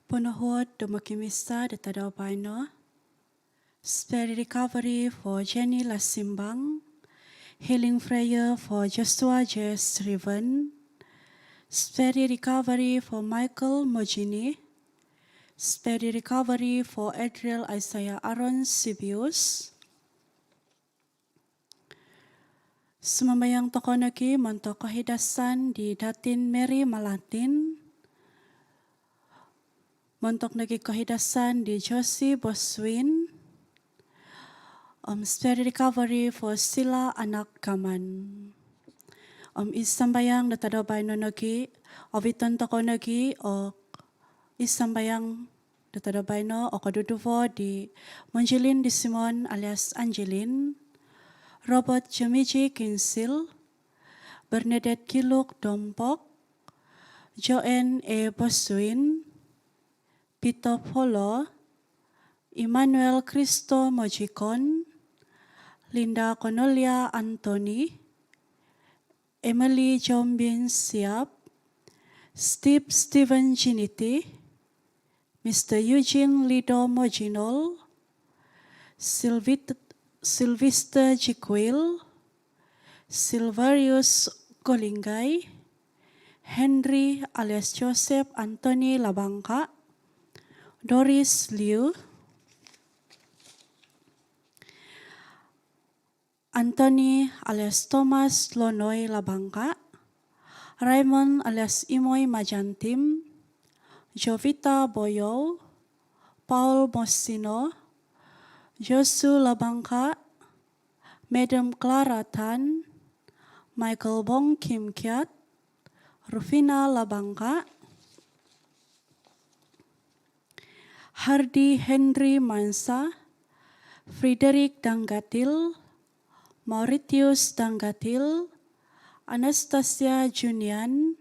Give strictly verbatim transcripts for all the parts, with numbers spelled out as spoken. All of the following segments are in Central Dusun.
Ponohuod do mokimisa do tadau baino. Speedy recovery for Jenny Lasimbang. Healing prayer for Joshua J Striven. Speedy recovery for Michael Mojini. Speedy recovery for Adriel Isaiah Aaron Sibius. Sumambayang tokou nogi montok kohidasan di Datin Mary Malatin, montok nogi kohidasan di Josie Boswin, om speedy recovery for Sila Anak Gaman. Om id sambayang do tadau baino nogi, oviton tokou nogi o id sambayang do tadau baino o koduduvo di Monjilin di Simon alias Angelin, Robert Jemiji Kinsil, Bernadette Kiluk Dompok, Joanne E Bosuin, Peter Polo, Emmanuel Christo Mojikon, Linda Cornelia Anthony, Emily Jombin Siap, Steve Stephen Jiniti, Mister Eugene Lido Mojinol, Sylvit- Sylvester Jikwil, Silverius Golinggai, Henry alias Joseph Anthony Labangka, Doris Liu, Anthony alias Thomas Lonoi Labangka, Raymond alias Imoi Majantim, Jovita Boyou, Paul Mosino, Josu Labangka, Madam Clara Tan, Michael Bong Kim Kiat, Rufina Labangka, Hardy Henry Mansa, Frederick Danggatil, Mauritius Danggatil, Anastasia Junian,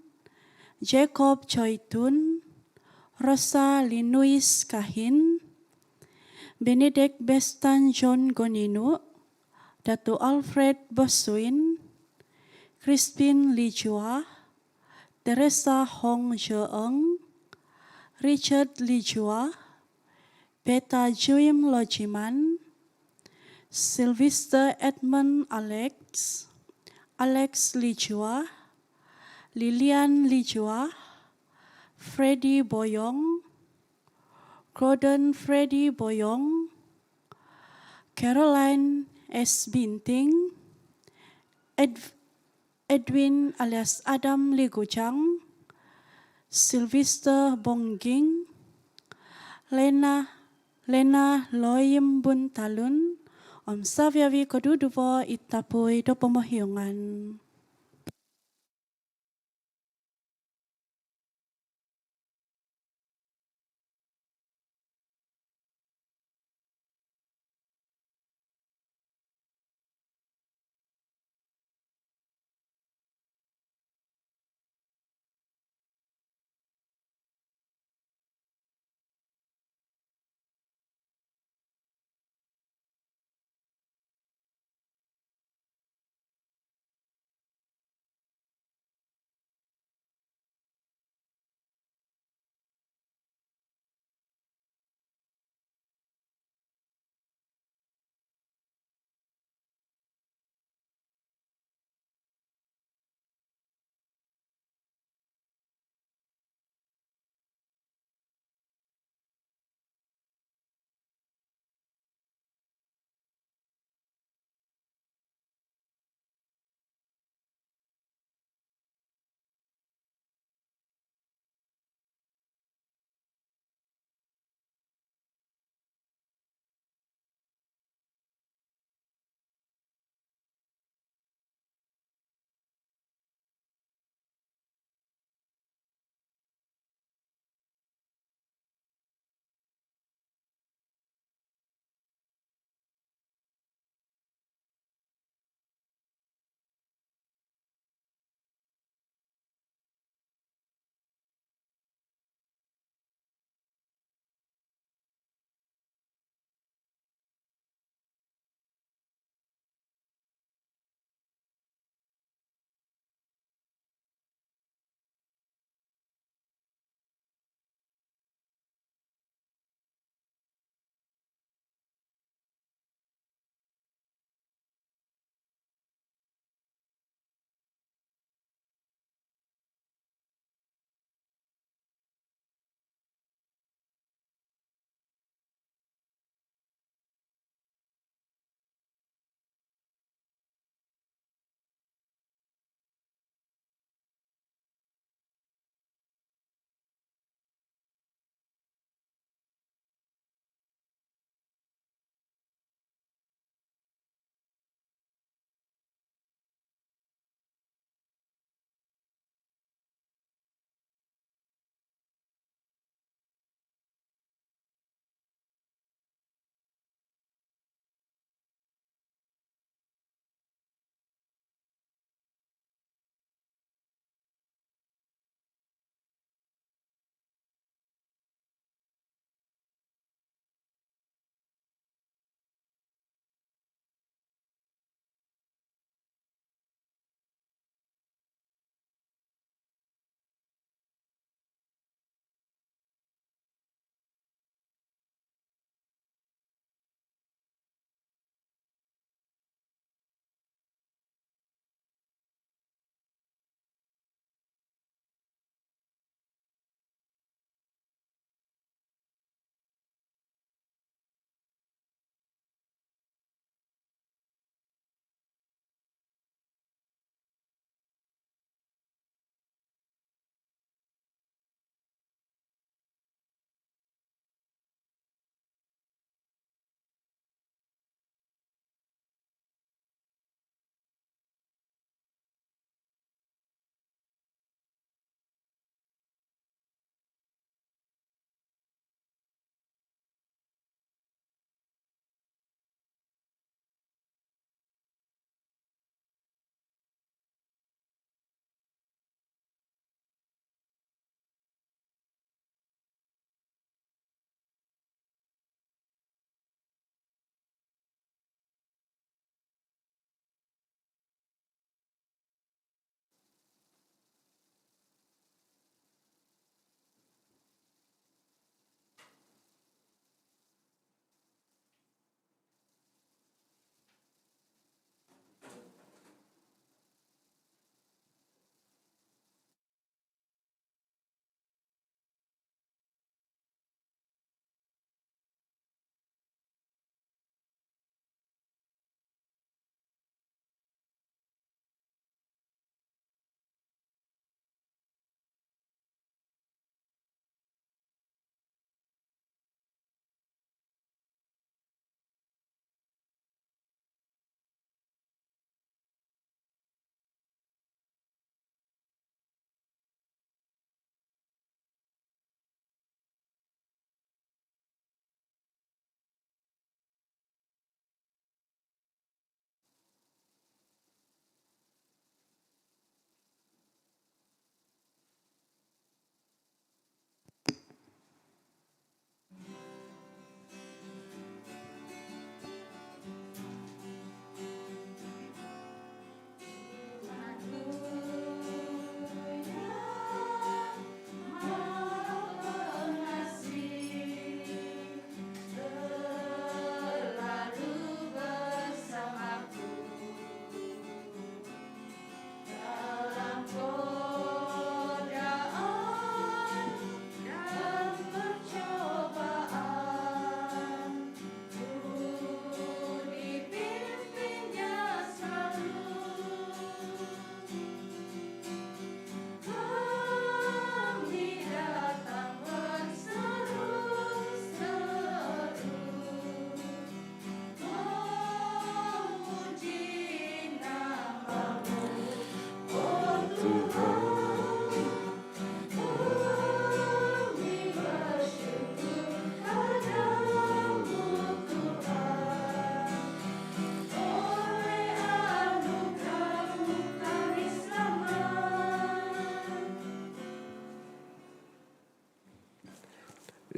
Jacob Choitun, Rosa Linuis Kahin, Benedict Bestan John Goninu, Datu Alfred Bosuin, Crispin Lijua, Teresa Hong Joong, Richard Lijua, Beta Juim Lojiman, Sylvester Edmund Alex, Alex Lijua, Lilian Lijua, Freddy Boyong, Gordon Freddy Boyong, Caroline S Binting, Ed- Edwin alias Adam Ligujang, Sylvester Bongging, Lena Lena Loim Buntalun, om saviavi koduduvo id tapui do pomohiungan.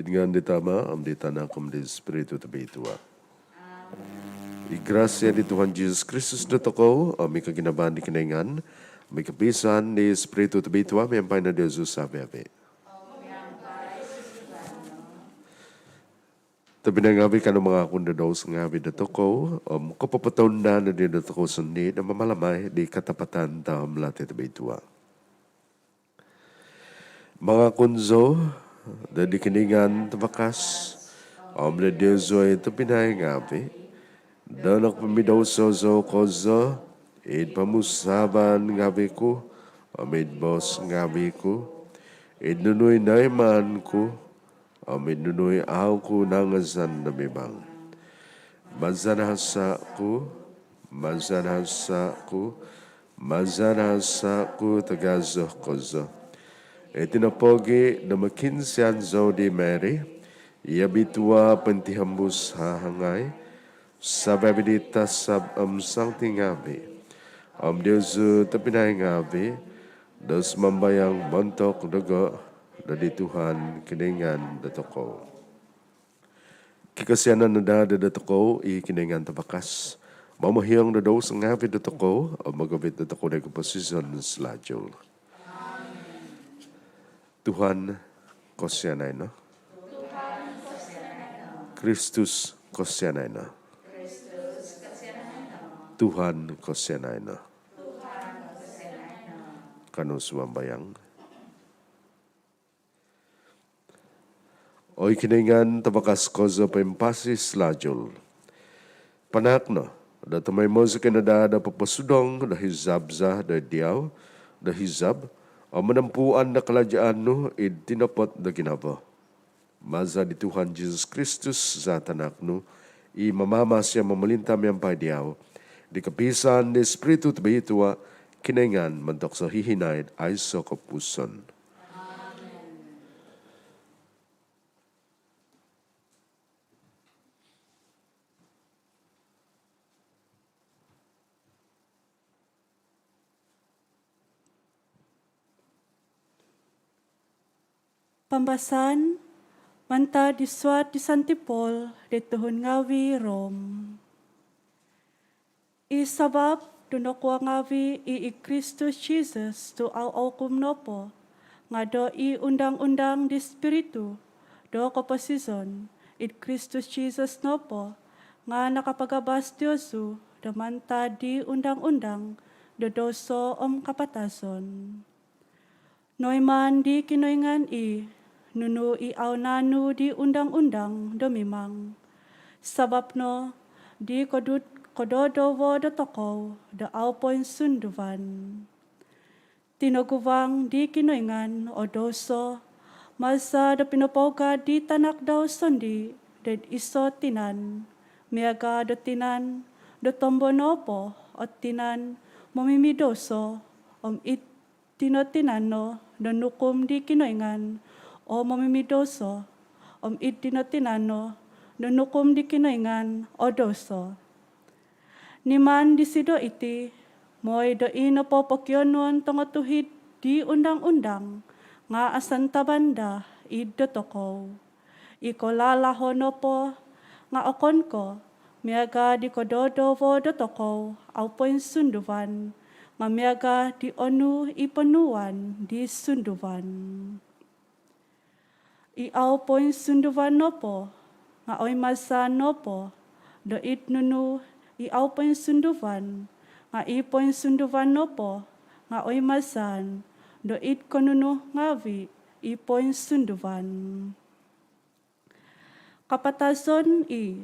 Id ngaan di Tama, om di Tanak, om di Spiritu Tobitua. I grasia di Tuhan Jesus Kristus dotokou, om i koginavaan di Kinoingan, om i kopisaan di Spiritu Tobitua, miampai no diozu savi-avi. Tobpinai ngaavi, kanou mangakun do douso ngaavi dotokou, om kopopotounda nodi dotokou sondii do mamalamai di katapatan taam lati tobitua. Mangakun zou do di Kinoingan Tavakas, om do diozu oi tobpinai ngaavi, do nokopomidouso zou kozo, id pomusaavan ngaavi ku, om id boos ngaavi ku, id nunu i noimaan ku, om id nunu i au ku nangazan do mimang. Maza nahasa ku, maza nahasa ku, maza nahasa ku tagazo kozo. Iti no pogi do mokiinsian zou di Mary i obitua pointihombus hahangai, savi-avi di tasab om santi ngaavi, om diozu tobpinai ngaavi, do sumambayang montok dogo do di Tuhan Kinoingan dotokou. Kikosianan no daa do dotokou i Kinoingan Tavakas, momohiong do douso ngaavi dotokou, om mogovit dotokou doid koposizon salajul. Tuhan, kosianai no. Kristus, kosianai no. Tuhan, kosianai no. Kanou sumambayang. Oi Kinoingan Tavakas kozo poimpasi salajul, panaak no do tomoimo zikoi no daa do poposudong do hizab za do diau do hizab, om monompuan do kalajaan nu id tinopot do ginavo. Maza di Tuhan Jesus Kristus za Tanak nu, i mamamasi om momolinta miampai diau, di kopisaan di Spiritu Tobitua, Kinoingan montok sohihinaid aiso kopupuson. Pambasaan mantad di suat di Santi Paul di tuhun ngaavi Rom. I sabap do nokuo ngaavi i id Kristus Jesus tu au oukum nopo, nga do i undang-undang di Spiritu do koposizon id Kristus Jesus nopo, nga nakapagabas diozu do mantad di undang-undang do douso om kapatazon. Noiman di Kinoingan i nunu i au naanu di undang-undang do mimang. Sabap no di kodud-, kododovo dotokou do au poinsunduvan. Tinoguvang di Kinoingan o douso, maza do pinopougad di Tanak dau sondii doid iso tinan, miaga do tinan do tombo nopo o tinan momimidouso, om id dino tinan no do nukum di Kinoingan o momimidouso, om id dino tinan no do nukum di Kinoingan o douso. Niman disido iti, moi do i nopo pokionuon tongotuhid di undang-undang nga asantaban daa id dotokou. I kolalaho nopo nga okon ko miaga di kododovo dotokou au poinsunduvan, nga miaga di onu i ponuuan di sunduvan. I au poinsunduvan nopo nga oimazaan nopo do id nunu i au poinsunduvan, nga i poinsunduvan nopo nga oimazaan do id konunu ngaavi i poinsunduvan. Kapatazon i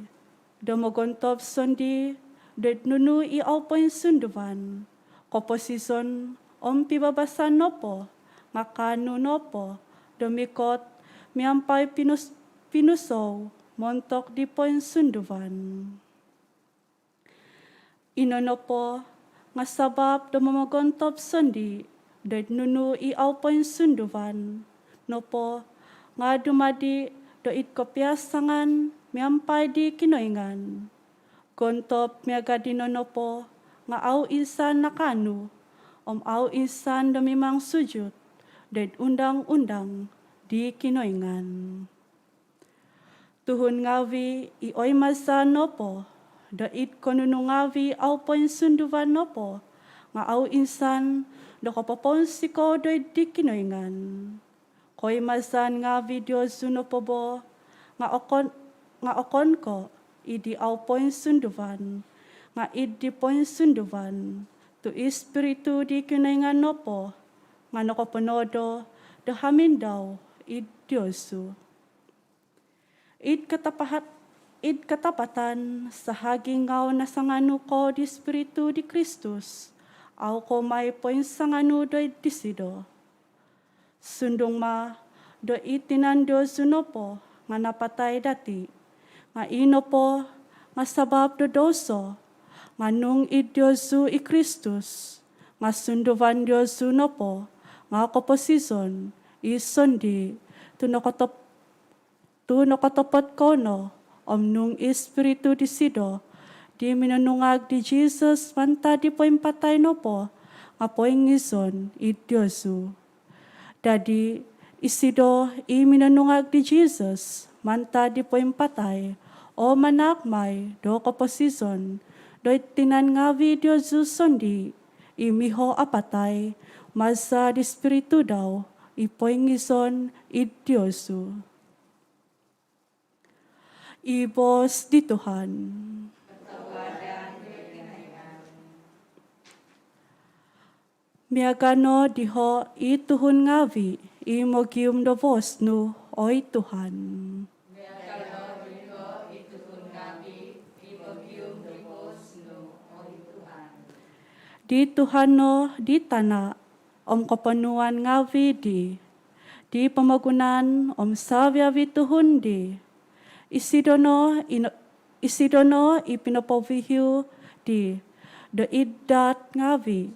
do mogontob sondii doid nunu i au poinsunduvan. Koposizon om pibabasan nopo nga kaanu nopo do mikot miampai pinus-, pinusou montok di poinsunduvan. Ino nopo nga sabap do momogontob sondii doid nunu i au poinsunduvan nopo nga dumadi doid kopiasangan miampai di Kinoingan. Gontob miaga dino nopo nga au insan nakaanu om au insan do mimang sujud doid undang-undang di Kinoingan. Tuhun ngavi' i oimazaan nopo do id konunu ngavi' au poinsunduvan nopo nga' au insan do kopopounsikou doid di Kinoingan. Koimazaan ngavi' diozu nopo bo nga' okon, nga' okon ko' id di au poinsunduvan, nga' id di poinsunduvan, tu' Ispiritu di Kinoingan nopo nga' nokoponoodo do hamin dau id diozu. Id katapahat, id katapatan sahagi ngau nasanganu kou di Ispiritu di Kristus, au kou mai poinsanganu doid disido. Sundung ma do i tinan diozu nopo nga' napatai dati', nga' i nopo nga' sabap do douso, nga' nung id diozu i Kristus, nga' sunduvan diozu nopo nga' koposizon i sondii', tu' nokotop- tu' nokotopot kou no, om nung Ispiritu disido di minonungag di Jisus mantad di poimpatai nopo nga' poingizon id diozu. Dadi' isido i minonungag di Jisus mantad di poimpatai o manaak mai do koposizon doid tinan ngavi' diozu sondii' i miho apatai, maza' di Ispiritu dau i poingizon id diozu. I boos di Tuhan. Miaga' no diho' i tuhun ngavi' i mogium do boos nu, oi Tuhan. Di Tuhan no di tana' om koponuan ngavi' dii, di pomogunan om savi-avi' tuhun dii. Isido no i no-, isido no i pinopovihiu dii do id daat ngavi',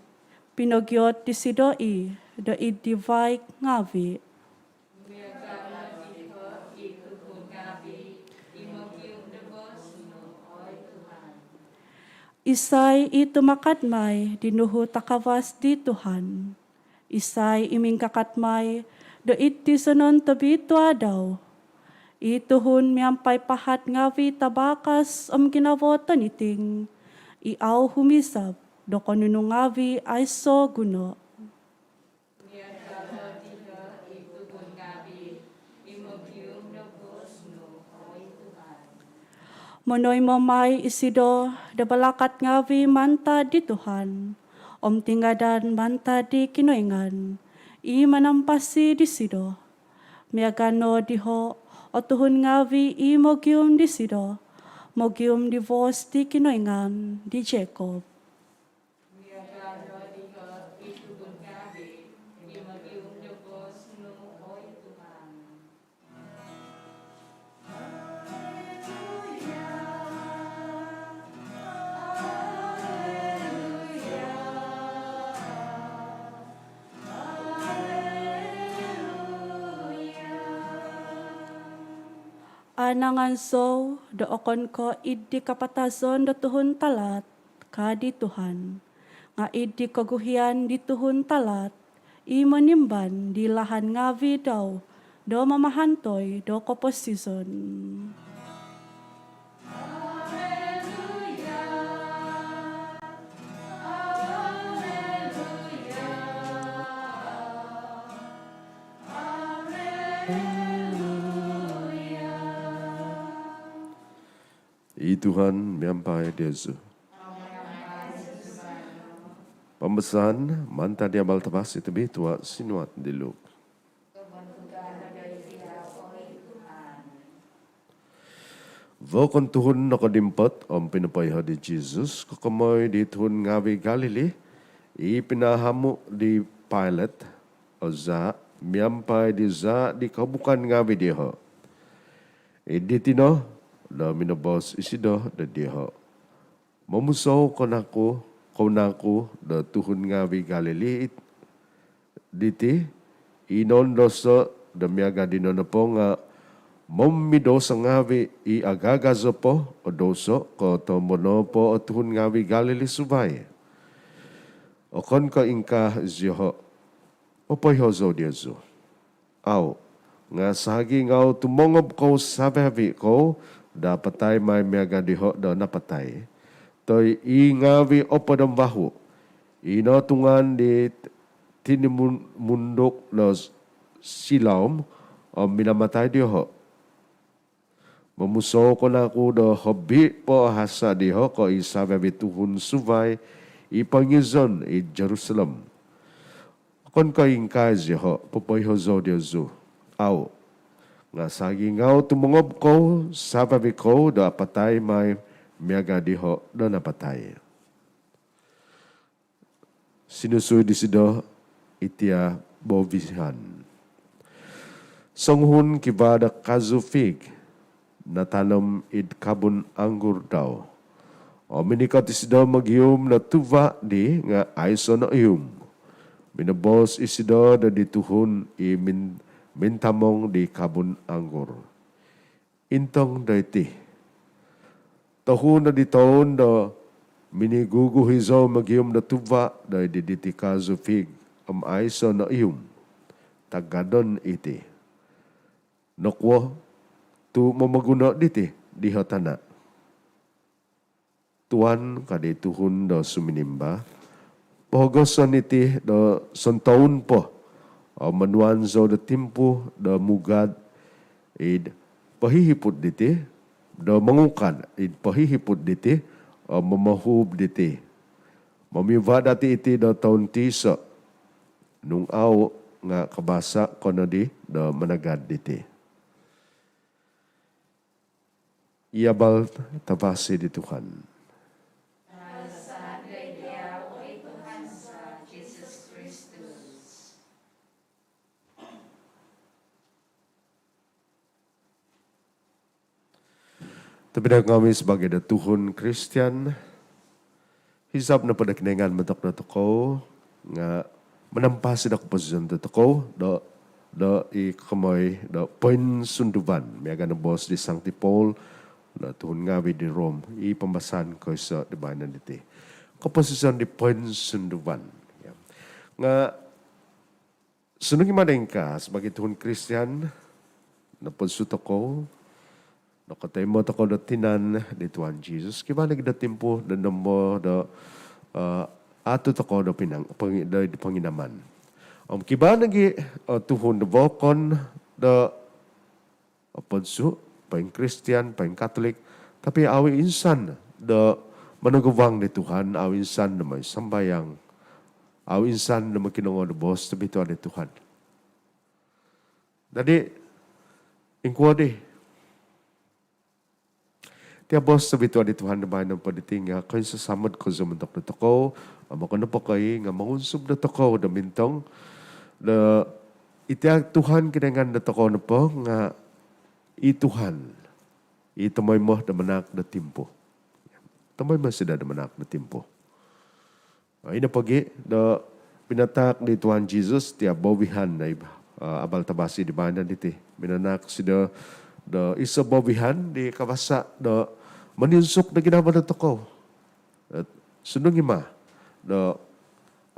pinogiot disido i' do id di vaig ngavi'. Isai i tumakad mai di nuhu takavas di Tuhan? Isai i mingkakat mai do id tizonon tobitua dau? I tuhun miampai pahad ngavi' tabakas om ginavo toniting, i au humisab do konunu ngavi' aiso' guno. Miaga' no diho' i tuhun ngavi' i mogium do boos nu, oi Tuhan. Monoimo mai isido do balakat ngavi' mantad di Tuhan, om tingadan mantad di Kinoingan i manampasi disido. Miaga' no diho' o tuhun ngavi' i mogium disido, mogium di boos di Kinoingan di Jakob. Miaga' no diho' i tuhun ngavi' i mogium do boos nu, oi Tuhan. Anangan zou do okon ko' id di kapatazon do tuhun talaat, ka di Tuhan, nga' id di koguhian di tuhun talaat i monimban di lahan ngavi' dau do mamahantoi do koposizon. I Tuhan miampai diozu. Pambasaan mantad di Abal Tavasi Tobitua sinuat di Luke. Vookon tuhun nokodimpot om pinopoiho' di Jisus kokomoi di tuhun ngavi' Galili i pinahamu' di Pilate o zaa' miampai di zaa' di kobukan ngavi' dioho'. Id diti no do minoboos isido do dioho', "Momusou kou naku, kou naku do tuhun ngavi' Galili it-, diti i noundoso' do miaga' dino nopo nga' momidouso ngavi' i agagazo po o douso' kotombo nopo o tuhun ngavi' Galili suvai? Okon ko' ingkaa zioho', popoiho' zou diozu." Au', Nga' sagi'ngau tumongob kou savi-avi' kou do apatai mai miaga' diho' do napatai, toi i' ngaavi' opod om vahu' i notungan di tinimun-, munduk do Siloam om minamatai dioho'. Momusou ko naku do hobi po hasa' diho' ko' i savi-avi' tuhun suvai i poingizon id Jerusalem. Okon ko' ingkaa zioho' popoiho zou diozu? Au'. Nga' sagi'ngau tumongob kou savi-avi' kou do apatai mai miaga' diho' do napatai. Sinusui disido itia' bovihan. Songuhun kivaa do kazu fig natanom id kabun anggur dau. Om minikot isido mogium do tuva' di nga' aiso' noihum. Minoboos isido do di tuhun i min-, mintamong di kabun anggur, "Intong doiti. Tohu nodi toun do miniguguhi zou mogium do tuva' doid diti kazu fig om aiso' noihum. Tagadon iti. Nokuo tu' momoguno' diti diho' tana'?" "Tuan," ka di tuhun do suminimba, "pohogoson iti do sontoun po om monuan zou do timpu do mugad id pohihiput diti, do mongukad id pohihiput diti om momohuub diti. Momiuva' dati' iti do toun tiiso'. Nung au' nga' kabasa' ko nodi do managad diti." I abal tavasi di Tuhan. Tobpinai ngaavi', sabaagi do tuhun Kristian, hizab nopo do Kinoingan montok dotokou nga' manampasi do koposizon dotokou do, do i komoi do poinsunduvan miaga' do boos di Sangti Paul do tuhun ngaavi' di Rom, i pambasaan koiso' di baino diti. Koposizon di poinsunduvan. Nga' sundung i' ma do ingkaa sabaagi tuhun Kristian, nopodsu tokou, nokotoimo tokou do tinan di Tuhan Jesus, kivaa nogi do timpu do nombo do, eh, aatu tokou do pinang-, pongi-, do ponginaman. Om kivaa nogi, eh, tuhun do vokon do opodsu, poingkristian, poingkatolik, tapi au' insan do monoguvang di Tuhan, au' insan do mooi sambayang, au' insan do mokinongou do boos tobitua di Tuhan. Dadi, ingkuo di? Tia boos tobitua di Tuhan do baino nopo diti nga' koinsasamod kozo montok dotokou, om okon nopo ko' i nga' mongunsub dotokou do mintong do itia Tuhan Kinoingan dotokou nopo nga' i Tuhan i tomoimo do manaak do timpu. Tomoimo isido do manaak do timpu. Ah, ino pogi do pinataak di Tuhan Jesus tia bovihan doid, ah, abal tavasi di baino diti. Minanaak isido do iso bovihan di kavasa do moninsuk do ginavo dotokou. Eh, sundung i' ma do,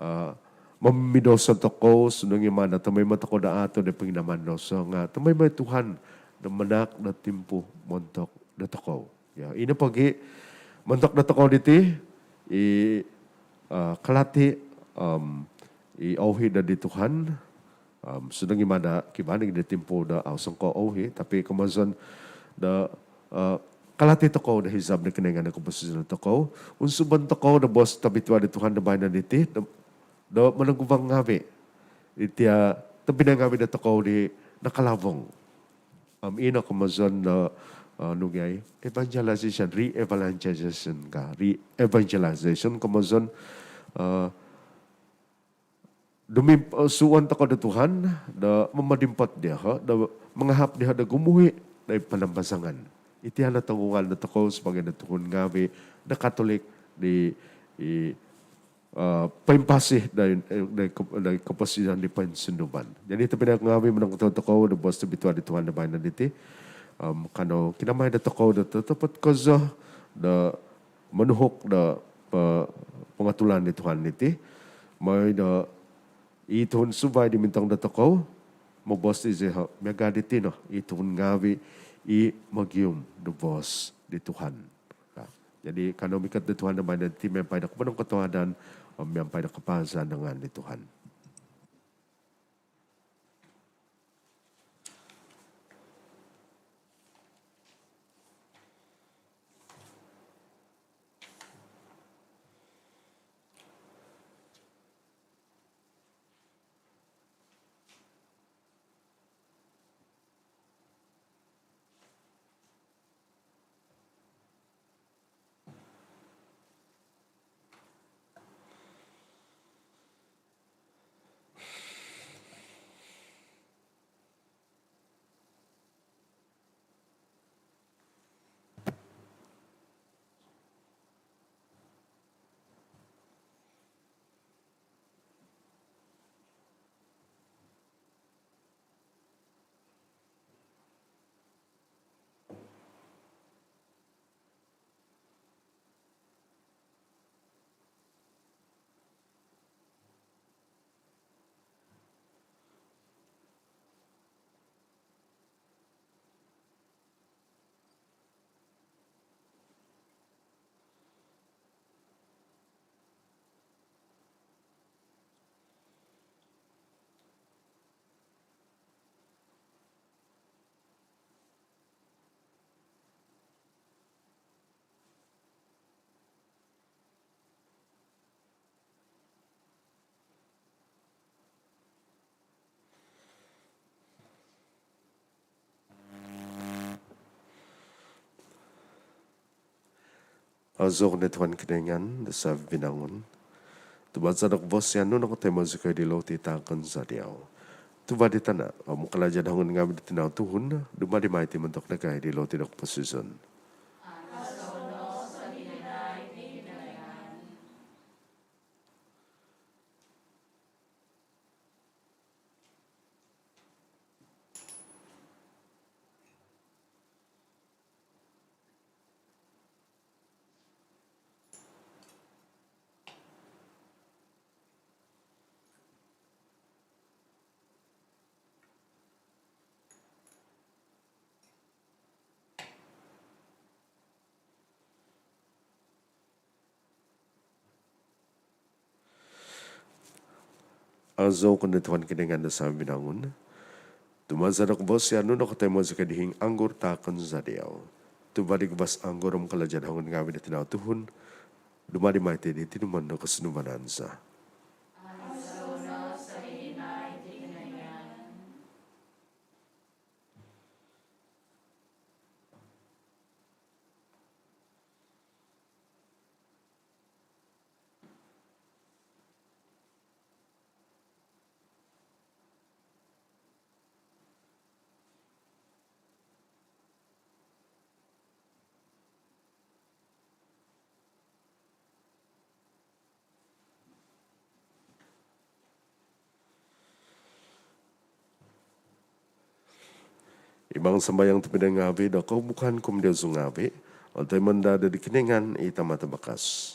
ah, momidouso tokou, sundung i' ma do tomoimo tokou do aatu do ponginaman douso, nga' tomoimo i Tuhan do manaak do timpu montok dotokou. Ya, ino pogi montok dotokou diti i, ah, kalati, om i ouhi do di Tuhan, om sundung i' ma do kivaa nogi do timpu do au' songkuo ouhi, tapi komozon do, ah, kalati tokou do hizab do Kinoingan do koposizon tokou, unsubon tokou do boos tobitua di Tuhan do baino diti, do, do monoguvang ngaavi' itia tobpinai ngaavi' dotokou di nakalavong. Om ino komozon do, eh, nunu gia i, evangelization, re-evangelization ka, re-evangelization komozon, eh, dumim-, eh, suhuon tokou do Tuhan do momodimpot dioho', do mangahap dioho' do gumuhi' doid panambazangan. Iti no tonggungan dotokou sabaagi do tuhun ngaavi' do Katolik di, i, eh, poimpasi doid, eh, doid ko-, doid koposizon di poinsunduvan. Jadi, tobpinai ngaavi', monongkotoluod tokou do boos tobitua di Tuhan do baino diti. Om kanou kinamai dotokou do totopot kozo do monuhuk do po-, pongotulan di Tuhan diti. Mooi do i tuhun suvai di mintong dotokou, Moboos di ziho', miaga' diti no i tuhun ngaavi' i mogium do boos di Tuhan. Jadi kanou mikot do Tuhan do baino diti miampai do koponongkotohuadan om miampai do kapaazanangan di Tuhan. Azou no Tuhan Kinoingan do savi-savi vinangun. Tu maza do kavasian nu nokotoimo zikoi di loti taakon za diau. Tuva' di tana' om kalaja do hongon ngaavi' di tinau tuhun, dumadi mai iti montok dagai di loti do koposizon. Azou ko no Tuhan Kinoingan do savi-savi vinangun. Tu maza do kavasian nu nokotoimo zikoi di hiing anggur taakon za diau. Tuva' di guvas anggur om kalaja do hongon ngaavi' di tinau tuhun, dumadi mai iti di tinumon do kosunduvanan za. Imang sambayang tobpinai ngaavi' do kohubukan ku om diozu ngaavi' otoimo daa di Kinoingan i Tama' Tavakas.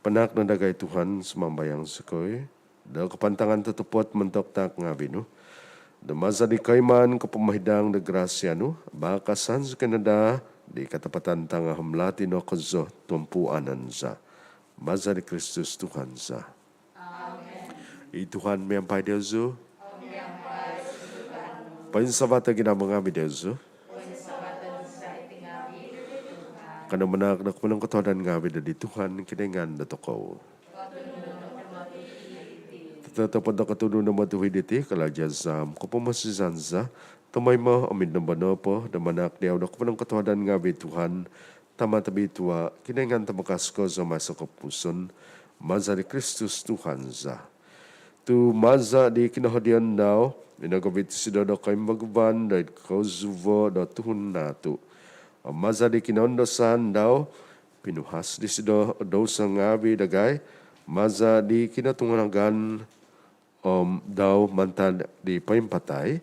Panaak no dagai Tuhan, sumambayang zikoi, do kapantangan totopot montok taak ngaavi' nu, do maza di koimaan kopomohidang do grasia nu, bakasan zikoi no daa di katapatan tanga om lati no kozo tompuanan za. Maza di Kristus Tuhan za. Amen. I Tuhan miampai diozu. Poinsavato ginavo ngaavi' diozu. Kanou manaak do koponongkotohuadan ngaavi' do di Tuhan Kinoingan dotokou. Totopot do kotunud om otuhid iti, kalaja za om kopomosizan za, tomoimo om id nombo nopo do manaak diau do koponongkotohuadan ngaavi' Tuhan, Tama' tobitua', Kinoingan tavakas kozo om aiso kopupuson, maza di Kristus Tuhan za. Tu maza di kinohodion dau, minogovit isido do koimbaguvan doid kozuvo do tuhun naatu. Om maza di kinoundasaan dau, pinuhas disido o douso ngaavi' dagai, maza di kinotungagan om dau mantad di poimpatai,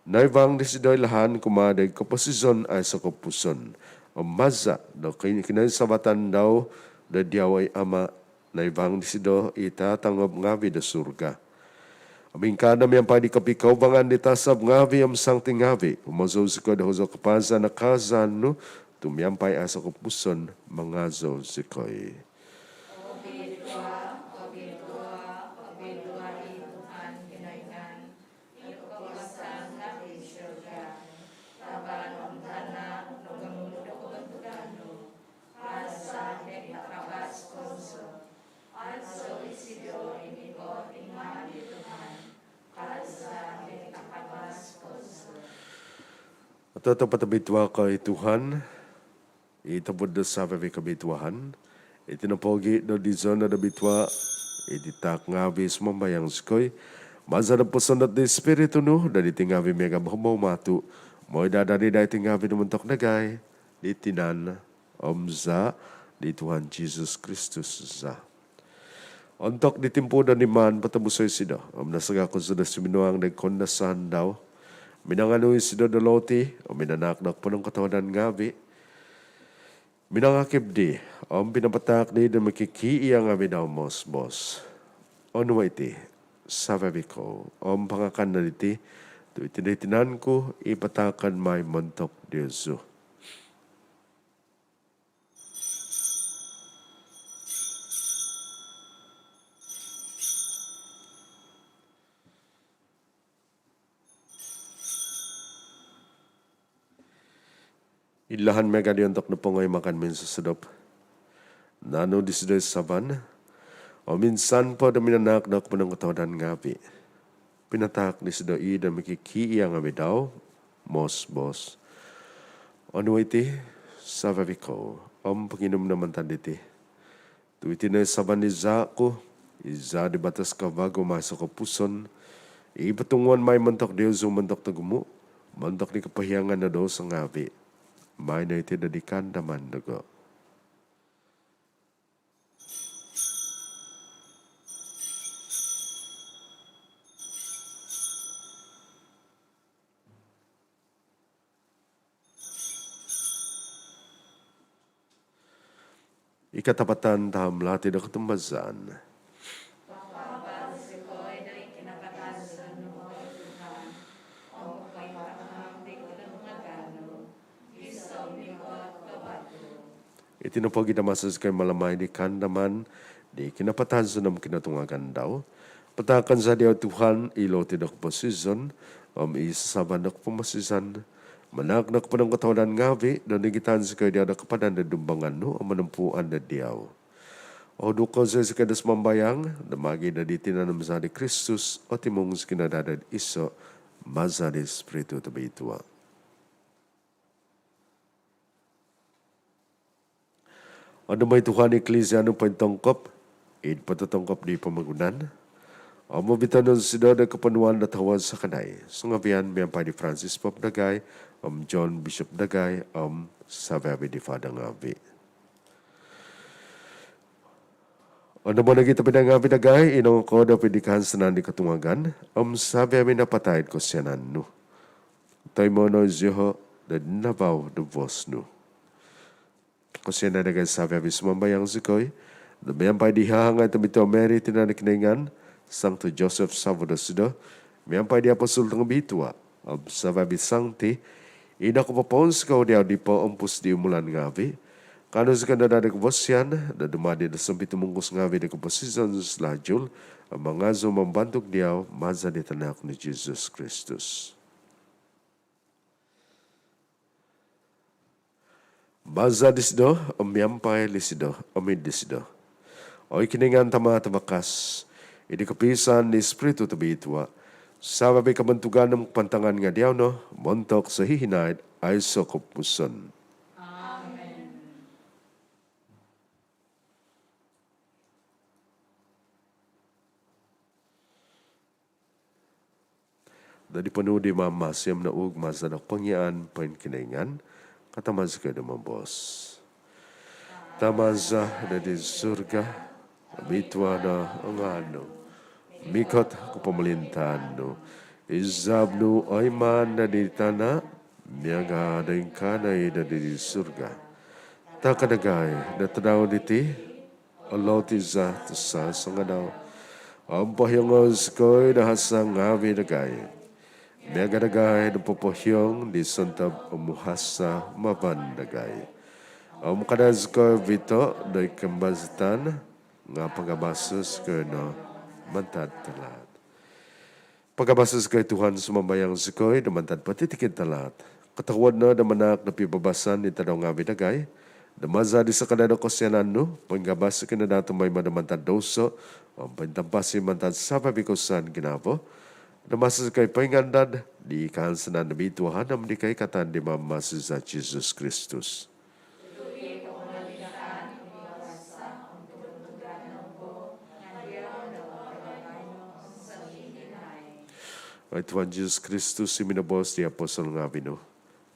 noibang disido i lahan kumaa di koposizon aiso kopupuson. Om maza do kin-, kinoinsavatan dau do diau oi Ama, noibang disido i tatangob ngavi do surga. Om ingkaa no miampai di kopikoubangan di tasab ngavi om sangti ngavi, humozou zikoi do hozou kapazan do kaazan nu, tu miampai aiso kopupuson mangazou zikoi. Obitua, obitua, obitua i Tuhan Kinoingan, i kuasa ngavi surga. Tavan om tana nogonu do kabantugan nu. Kaazan do takavas kozo. Aazou isido i mikot id ngaan di Tuhan. Kaazan do takavas kozo. Ototopot obitua ko i Tuhan, i tobpot do savi-avi kobituaan. Iti nopogi do dizo no do bitua, iti taak ngavi sumambayang zikoi, maza do posondot di Spiritu nu, do diti ngavi miaga bohobou matu, moi do adadi daa iti ngavi do montok dagai di tinan om zaa di Tuhan Jesus Kristus za. Ontok di timpu do nimaan potobuso isido om nasaga kozo do suminuang do koundasan dau, minanganu isido do loti om minanaak do ponongkotohuadan ngavi, minangakib dii om pinapataak dii do mokikiia ngavi dau moos-boos: Onuo iti, savi-avi kou, om pangakan no diti, tu iti no i tinan ku i pataakon mai montok diozu. Id lahan miaga dii ontok nopongo i makan minsosodop, naanu disido i saban om insan po do minanaak do ponongkotohuadan ngavi, pinataak disido i do mokikiia ngavi dau moos-boos: Onuo iti, savi-avi kou, om ponginum no mantad diti, tu iti no i saban di zaa ku, i zaa di batos kavagu om aiso kopupuson, i potunguon mai montok diozu om montok togumu, montok di kopohiangan do douso ngavi. Maai no iti do di kaandaman dogo. I katapatan tahamlati do kotumbazaan. Pakaabal zikoi do i kinapatazon nu, oi Tuhan, om pointaang di kotungagan nu, gisom mikot ko vagu. Iti nopogi do maso zikoi mamalamai di kaandaman di kinapatazon om kinotungagan dau, pataakon za diau Tuhan i loti do koposizon om i sasaban do kopomosizan, manaak do koponongkotohuadan ngavi do nigitan zikoi diau do kapadan do dumbangan nu om monompuan do diau. Oduko zikoi do sumambayang do magi do di tinan om zaa di Kristus, otimung zikoi no daa do iso maza di Spiritu Tobitua. Ondomo oi Tuhan i Eklisia nu pointongkop id pototongkop di pomogunan om obito no isido do koponuan do tohuod sokodai songovian miampai di Francis Pope dagai om John Bishop dagai om savi-avi di Fada ngavi. Ondomo nogi tobpinai ngavi dagai i nongokodop id kahansanan di kotungagan om savi-avi napatai id kosianan nu. Toimo no zioho do navau do vuos nu. Kosianai dagai savi-avi, sumambayang zikoi do miampai di hahangai tobitua Mary tina do Kinoingan, Sangtu Joseph savo dosido, miampai di apostul tongobitua om savi-avi sangti i nokopopounsikou diau di poompus di umulan ngavi, kaanu zikoi no daa do kobosian do dumadi do sompitumungkus ngavi do koposizon salajul om mangazou mambantug diau maza di tanak nu Jesus Kristus. Maza disido om miampai disido om id disido, oi Kinoingan Tama tavakas, id kopiisaan di Spiritu Tobitua, savi-avi kabantugan om kapantangan nga diau no montok sohihinaid aiso kopupuson. Amen. Do di ponuu di Mamamasi om nouug maza do pongia'an poingkinoingan, katama zikoi do moboos: Tama za do id surga, obitua no o ngaan nu, Mikot ko pomolintaan nu, izab nu oiman no di tana' miaga' do ingkaa no i' do di surga. Taak dagai do tadau diti o loti za' tu' sa' songadau om pohiongo' zikoi do hasa' ngavi' dagai miaga' dagai do popohiong di sontob omuhasa' maban dagai. Om kada' zikoi ovito' do id koimbazatan, nga' pagabaso' zikoi no mantad talaat. Pagabaso' zikoi Tuhan, sumambayang zikoi, do mantad potitikid talaat. Kotohuod no do manaak do pibabasan id tadau ngavi' dagai, do maza' di sakadai do kosianan nu poingabas zikoi no daa tumoimo do mantad douso om pointampasi mantad sabaagi kosusaan ginavo, do maso zikoi poingandad di kaansanan do mituahan om di koikatan di Mamamasi za' Jesus Kristus. Oi Tuhan Jesus Kristus, i minoboos di apostol ngavi' nu,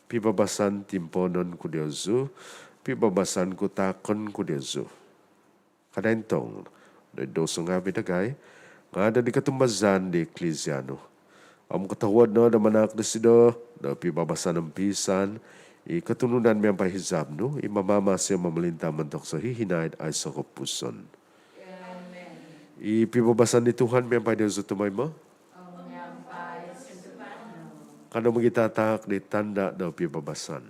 pibabasan timpoonon ku diozu, pibabasan ku taakon ku diozu. Kada' intong do id douso ngavi' dagai, nga' do id kotumbazaan di Eklisia nu. Om kotohuod no do manaak disido do pibabasan om piisaan i kotunudan miampai hizab nu, i mamamasi om momolinta' montok sohihinaid aiso' kopupuson. I pibabasan di Tuhan miampai diozu tumoimo. Kanou mogitataak di tanda' do pibabasan.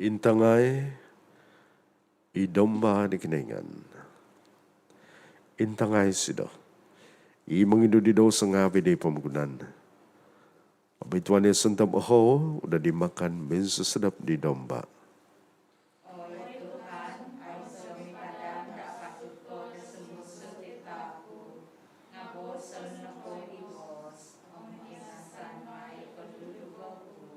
Intangai i Domba di Kinoingan. Intangai isido i mongidu di douso ngavi' di pomogunan. Obituan i sontob ohou do di makan minsosodop di Domba. Oi Tuhan, aiso' mipadan do apatut ko do sumuang id taap ku, nga' booson nopo i boos om ingasan mai o koduduvo ku.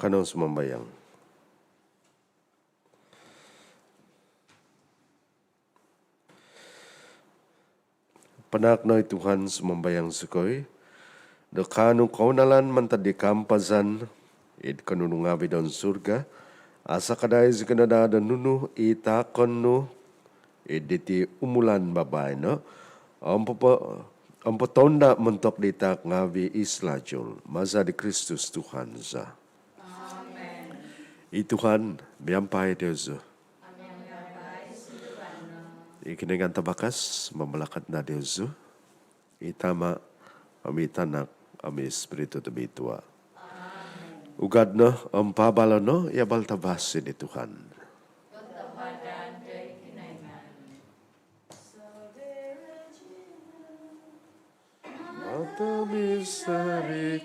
Kanou sumambayang. Panaak no i Tuhan, sumambayang zikoi, do kaanu kounalan mantad di kaampazan id konunu ngaavi' don surga, asakat daa zikoi no daa do nunu i taakon nu id diti umulan babaino, om popo-, om potounda' montok di taak ngaavi' i salajul, maza di Kristus Tuhan za. Amen. I Tuhan miampai diozu. I Kinoingan Tavakas mamalakat no diozu, i Tama', om i Tanak, om i Spiritu Tobitua. Amen. Ugad no om paabalo' no i abal tavasi di Tuhan. Mata misteri